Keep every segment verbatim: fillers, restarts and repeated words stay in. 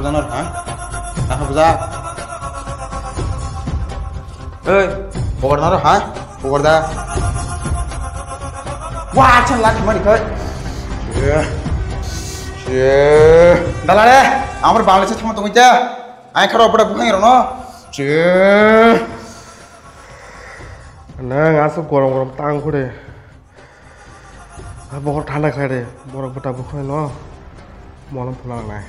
Buja nor, ha? Aha buja. Ei, pogar nor, ha? Pogar da. Wah, chan lak mani kai. Ye. Ye. Dalare, amar Bangladesh thama tongoi ja. Ai kharo bada bukhang rono. Ye. Nang asuk gorom gorom tang kore. Bohor thanda khlai de, borok bwta bwkhaino molom phunangnai.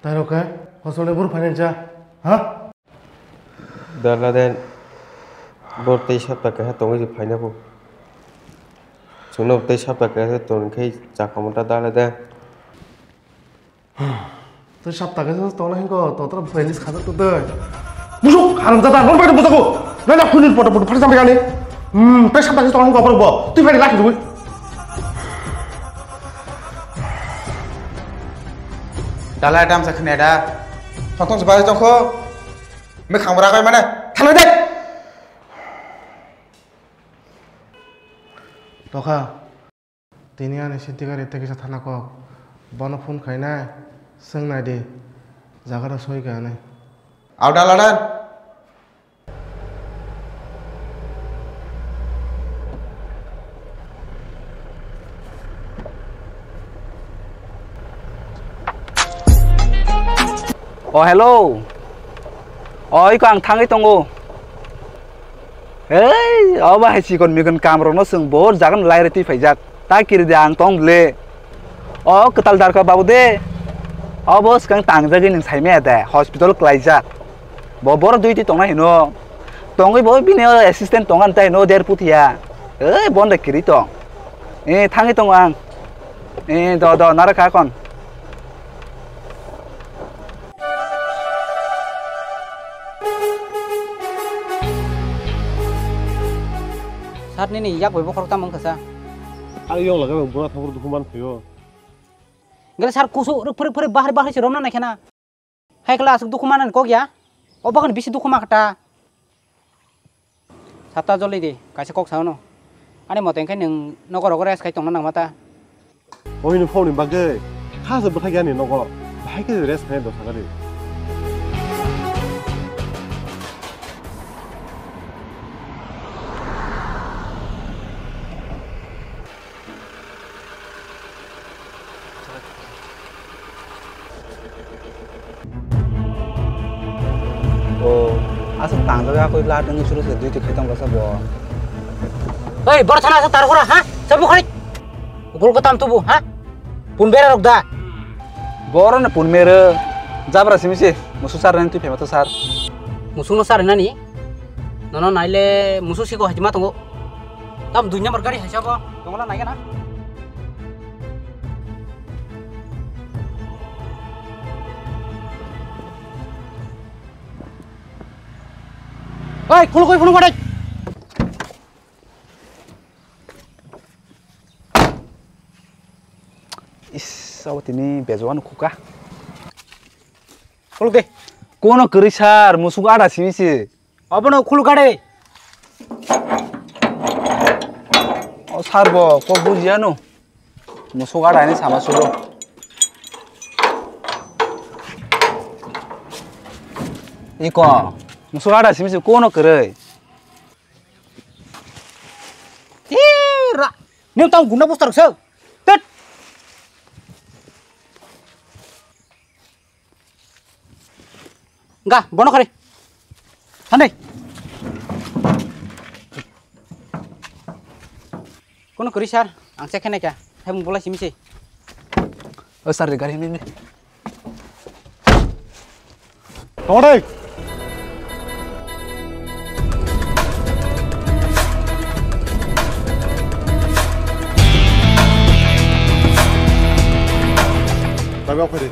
Tairo khe, hospital ni buru phainai cha, ha? Dala de, bor tei sapta kaisa tongwi phaina bo. Chwngno tei sapta kaisa tong khe chakhamata dala de. Tei sapta kaisa tongna hinko totra business khajak to dei. Musuk haram jada non bai bujago. Nana khunil poto poto phari sampai kani. Hmm, tei sapta kaisa tongna hinko abar bo. Tui phari lakhi dui. Dalai dam sa khne da. Thong thong se bai jong kho. Me khang bra kai mane. Thalai de. Tokha. Tini ani sinti gari tei kisa thana kok. Bono phone khainai, swng nai di. Jaga rok soi kha ani. Auda ladan. Oh, hello. Oh, iko ang thangwi tongo. Hei, obo hai chikon mikon kamrokno chwng bo jagan lairwi twi phaijak. Ta kiri de ang tong ble. O kwtal darkar babu de. Obo swkang tangjagwi nwng saimaya de, hospital klaijak. Bo borok duty tongna hino. Tongwi bo bini assistant tongan tai no der puthia. Ei, bonda kiri tong. Eh, thangwi tongo ang. Eh, do, do, nara kha kon. Sir, nini yak bai bokhorok tamo wngkha sa? Ari yong laga bura thangro dukhu man phaio. Gale sir kusu ruk phrik phrik bahri bahri se romna nai khena. Hai kala aswk dukhu manani kok ya? O bagani bisi dukhu ma kha ta. Sata joldi di, kaisa kok sa ono. Ani mote hwnkhe nwng nogo rogo rest khai tongna nangma ta. O hini phone ni bagwi kha se bwthai ani nogo. Bahai khe rest khai dosa gari. O, aswk tangjak ya, koi lad wngwi suru se duty khai tong kha bo. Oi, bor thana aswk tar khora, ha? Sabu khari. Ukul ko tam tubu, ha? Pun bera rok da. Boro na pun mere. Jabra simi se, musu sar ren tu phema to sar. Musu no sar nani? Nono naile musu siko hajima tongo. Tam dui number gari haisa bo. Tongola naiga na? Oi, khulukoi phunuk badai. Is, abo tini bejuan khuka. Khuluk de. Kono kwrwi sar, musuk ada simi se. Obono khuluk gade. O sar bo, kok bujiya no. Musuk ada ni sama sudo. Iko, musuk ada simi se kono kwrwi. Tira. Ni tang guna bostar se. Tet. Ga, bono khare. Thandai. Kono kwrwi sar, ang check khainai kha. Hai mung bolai simi se. O sar, gari ni ni. Tongdai. Tabi ang phari.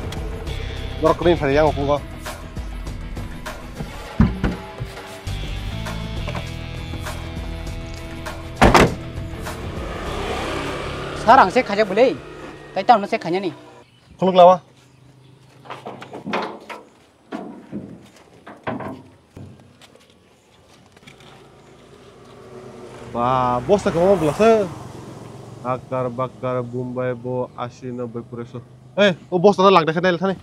Borok kwrwi phari yang phungo. Sir, ang se khaijak bwle. Tai tamo se khainani. Khuluk lawa. Ba, bosta kwbangma bwlasa. Akar bakar Bombay bo asi no bai pura so. Eh, o bosta no langda khe nai thani.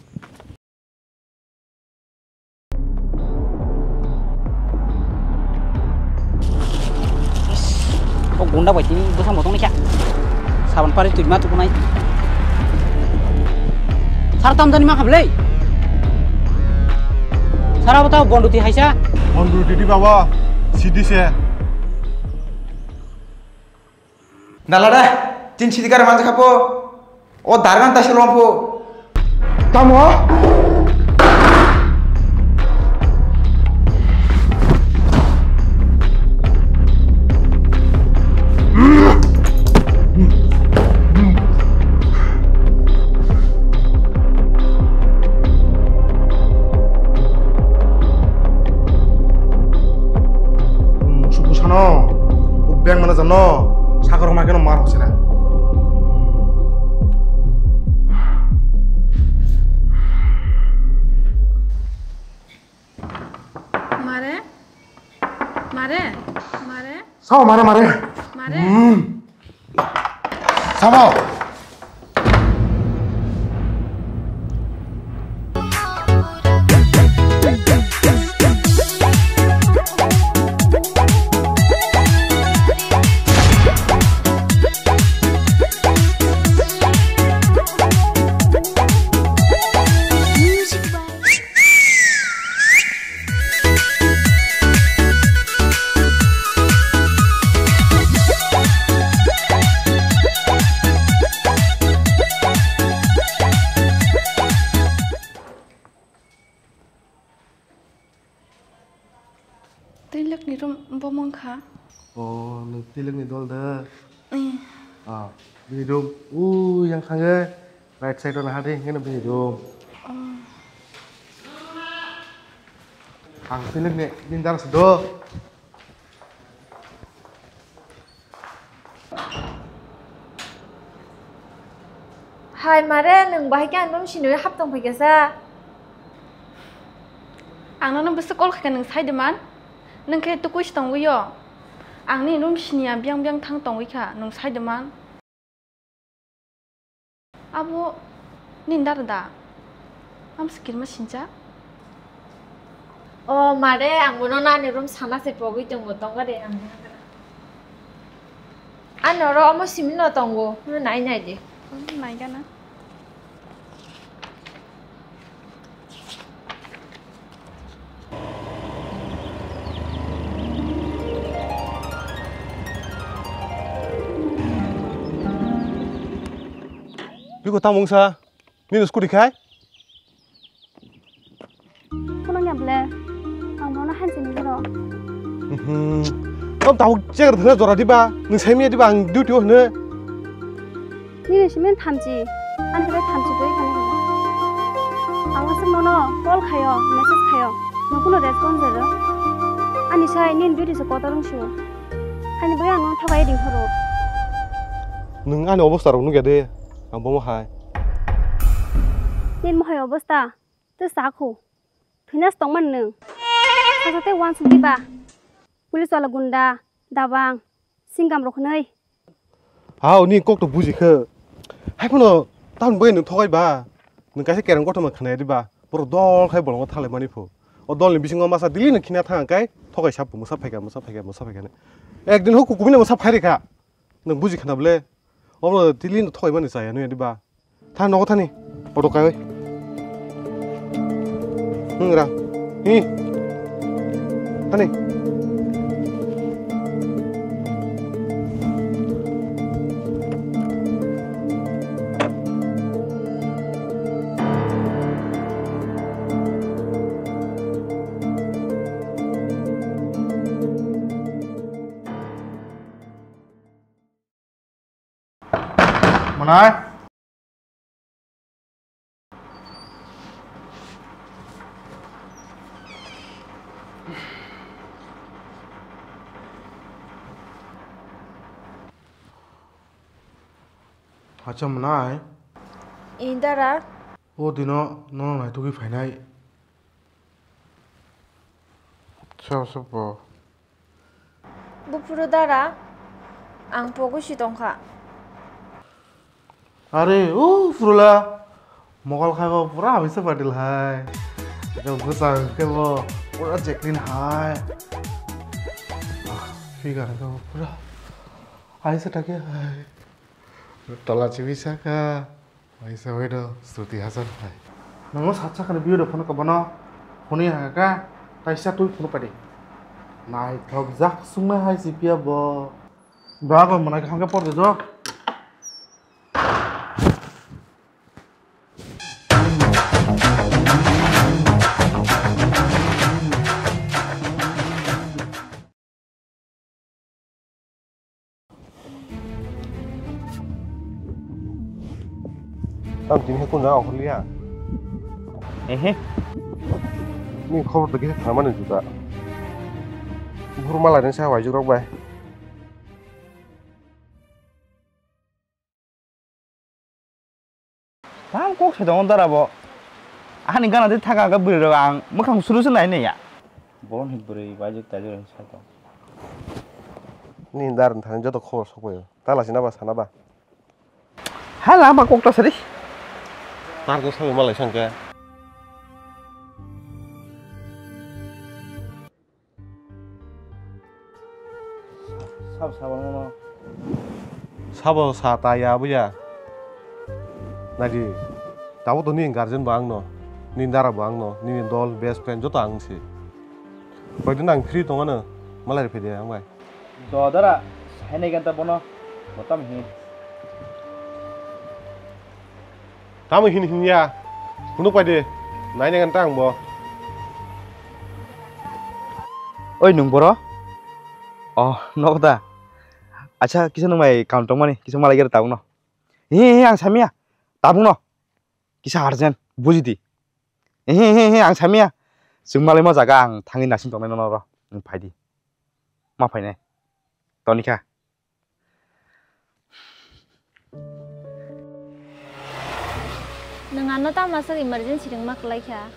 O gunda bai tini bwsang bo tongni kha. Saban pari twi ma tukunai. Sar tam jani ma khablei. Sara bata bondu ti haisa. Bondu ti di baba. Sidi se. Nalada, tin sidi kare manja khapo. O dargan ta selo ampo. Tamo? Musu busano, o beng mana jano, sakar ma keno mar hosina. Mare? Mare? Mare? Sao mare mare. Mare? Hmm. Samo. Tei lekni room bo mangkha. O, nwng tei lekni dol da? Eh. Ah, bini room. U, yang thangwi. Right side o naha di, hingke no bini room. Oh. Ang tei lekni, bini dara se do. Hai mare, nwng bahai khe ani room siniwi hap tong phaikha sa? Ang nono bwswk call khaikha nwng sai de man? Nwng khe tukui se tongwi o. Ang nini room siniya biyang biyang thang tongwi kha, nwng sai de man? Abo nini dara da? Amsa kirima sincha? O mare, ang bono nani room sana se pogwi tongo, tongo de ang. Ano oro omo simi no tongo, no nai nai de. Nai gana. Biko tamo wngsa? Nini scooty khai? Kunang ya ble? Ang bono hansi ni bro. Mhm. Tam tau chegar thana jora diba? Nung sai miya diba ang duty o hne? Nini simen thamchi. Ani khe thamchi koi khani hino. Ang aswk nono call khayo, message khayo. Nung kuno response rw. Ani sai nini duty se kotor wngsu. Haini bagwi ang nono thogai ring phuru. Nung ani obostha rok nukya de, ang bomo hai. Nini mohai obostha? Tei sa khu. Phinas tongmani nwng. Saksa tei uansuk diba? Police wala gunda, dabang, singam rok hwnwi. Hao, ni kok to buji khe. Hai phano, tahon bai nwng thogai ba? Nwng kaisa kereng kothoma khnaya diba? Borok dol khai bolongo thalai mani pho. O dolni bisingo masa daily no khina thang kai, thogai sap mwsa phaikha, mwsa phaikha, mwsa phaikha ne. Ekdin ho kukubui no mwsa phai rikha. Nwng buji khna bole. Omo daily no thogai mani chaya nw ya diba? Tha nogo thani. Auto kai oi. Hmm, ra. Hi. Thani. Manai. Acha manai. Indara. O dino nono naitugwi phainai. Sabo sabo. Buphuru dara, ang pogo si tongkha. Are, o phurula, mokol khai bo pura habisa patil hai. Eko bwsa khe bo pura Jacqueline hai. Ah, figure khe bo pura habisa thake hai. Tola chibi saka. Waisa waido Shruti Hassan hai. Nangno sat sakani biyo de phone ko bono. Phone ya ka taisa tui phone padi. Naithok jak sungna hai si piya bo. Ba ba mana ka hangka por de jo. Tamo tini hai kunu jaga ongkhorliya? Ehe. Ni khobor to kisa khnamani juda. Buphuru malai nang sa waijukrok bai. Tam kok se tongo dara bo. Ani gana de thaka ga bwrwi rok ang mwkhang suru se nai nai ya. Bo ni bwrwi baijak taijak sai tong. Ni dar thani joto khobor sokpaio. Ta lasi na ba sana ba. Hala ma kok ta sari. Tar ko sawi malai sangka. Sabo sabo nono. Sabo sa ta ya buya. Naji, tabo to ni guardian bo ang no, ni dara bo ang no, ni dol best friend joto ang si. Koidin ang free tongano, malai phede ang bai. Do dara, sai nai ganta bono, botam hin. Tamo hin hin ya? Phunuk pai de. Naina gan tang bo. Oi, nung boro? Oh, nok da. Acha, kisa nung mai kam tong mani, kisa malai gere tabung no. He, he, ang samia. Tabung no. Kisa urgent, buji di. He, he, he, ang samia. Chwng malai ma jaga ang thangwi nasing tongnai no ro. Nung phai di. Ma phainai. Tonikha. Nwng ano tamo aswk emergency ringma kwlai kha?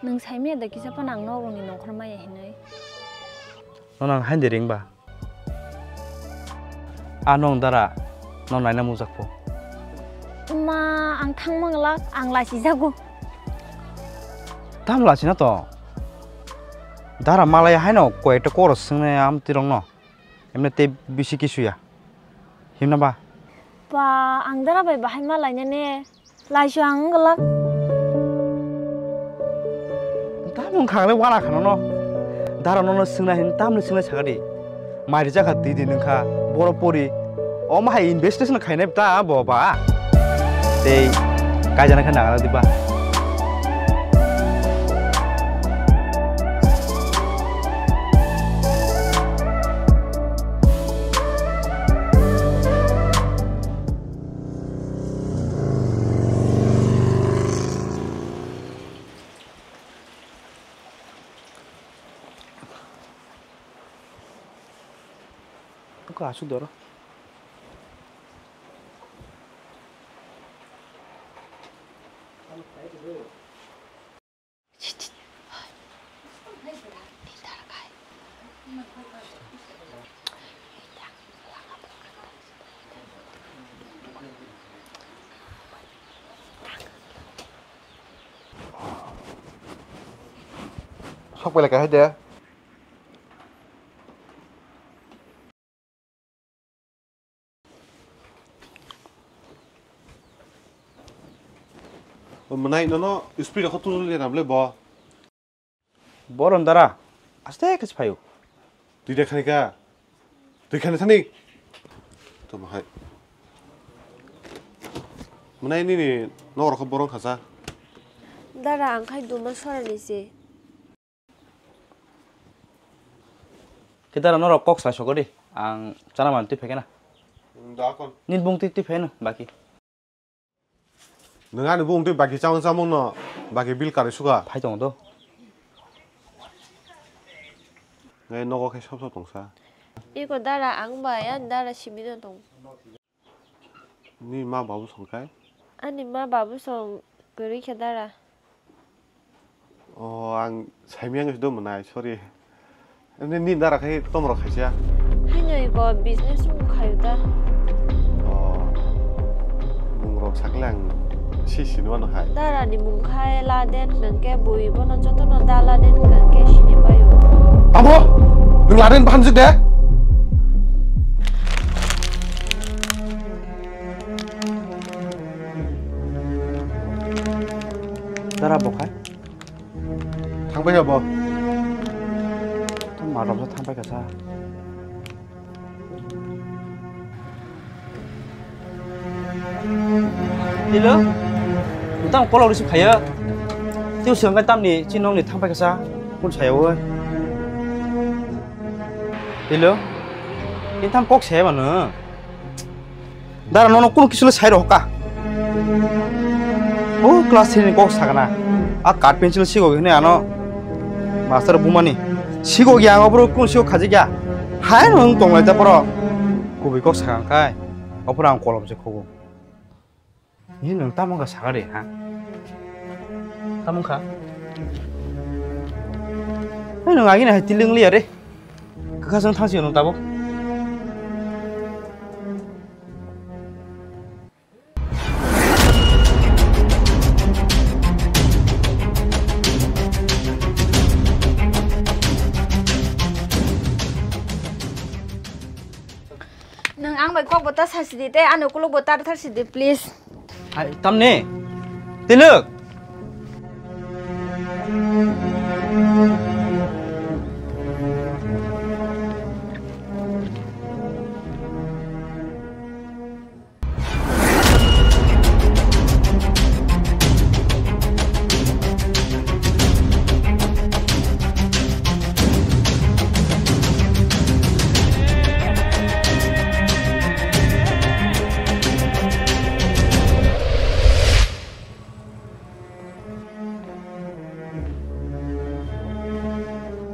Nwng saimanya da kisa phano ang nokrokni nongkhor maya hinwi? Nono ang haini ringba? A nwng dara no naina mujak pho. Ma, ang thangma glak, ang lachijago. Tam lachina to? Dara malai haino koi ekta koro swngnai am tirokno. Emne tei bisi kisu ya. Himna ba? Ba, ang dara bai bahai ma laina ne. Laisu ang wng glak. Tamo wng kha le wala khano no. Dara nono swngna hin tamni swngna sakha di. Mai rijak kha twi di nung kha. Boro pori. Omo hai investigation khainai ta bo ba. Tei kaijana khe nangala di ba. Ko asuk doro. Sok pai le kahai de. O mwnai nono speed rok tujol ya na ble bo. Boron dara aste khe phaio. Twi de khani ka. Twi khani thani. To bahai. Mwnai nini nok rok boron khacha. Dara ang khai duma sorani se. Khe dara norok kok sai sokodi, ang chana man twi phaikhe na. Da kon. Nini bung twi twi phaino baki. Nwng ani bung twi baki chamung chamung no baki bill karwi suka. Phai tongo do. Ngai nogo khe sob sob tongsa. Iko dara ang ba ya dara simi no tong. Ni ma babu song kai? Ani ma babu song kwrwi khe dara. Oh, ang saimiyang se do mwnai, sorry. Ni, ni dara khai tom rok khaisa. Haino iko business mung khayu ta. Oh. Mung rok sakle ang si sini wano hai. Dara ni mung khai Laden hwnkhe bui bono jotono da Laden hwnkhe sini payo. Abo! Nung Laden bahan jik de? Dara bo khai? Thang pai ya bo. Tong ma rok thang pai kasa. Hello? Utang call receive khaya. Tiu sengkai tamni chinong ni thang pai kasa. Kun saya oi. Hello? Ini tam kok saya mana? Dara nono kunu kisu le sai rw ka. O class three ni kok sakna. A card pencil sigo hwnwi ano master bumani. Sigo ya ang obro kunu sigo khajik ya. Hai no wng tonglai ta poro. Kubui kok sakang kai. Opor ang kolom se khogo. Ni nwng tamo ka sakari ha? Tamo kha? Hai nwng agini hai tiling liya re. Kakasong thangsi nwng tabuk. Nwng ang bai kok bo ta sasi di tei ano kuluk bo tar thar si di, please. Hai, tamni? Tiluk!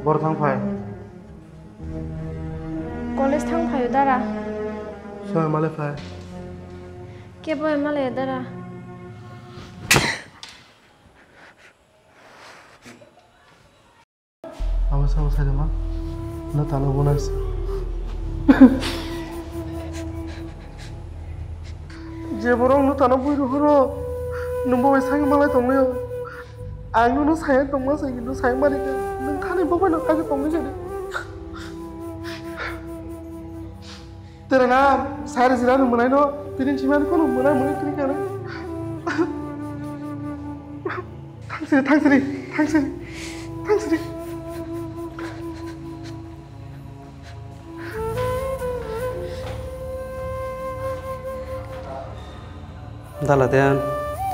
Bor thang phai. College thang phaio dara. Soy male phai. Kebo male dara. Abo sabo sai dama. No tano bonai. Je borok no tano bui ruhuro. Nungbo bai sangi malai tonglayo. Ang nono saya tongma sai, kintu saya mani khe nwng thani bo bai no kaijakha tongwi khe. Tere na, saya jira no mwnai no, tini chimani kono mwnai mwnai tini khe. Thangsiri, thangsiri, thangsiri, thangsiri. Dala den,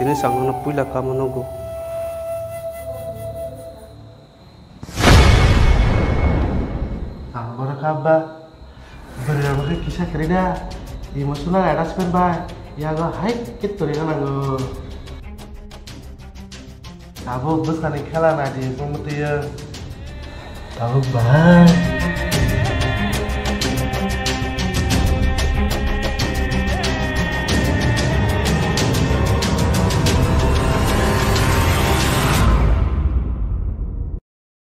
tini sakno puila kamo nogo. Ang borok abba, bwrwi rok kisa kwrwi da, emotional attachment bai, yago hai khe torina nango. Tabuk bwsani khela naidi bumutwiyo. Tabuk bahai.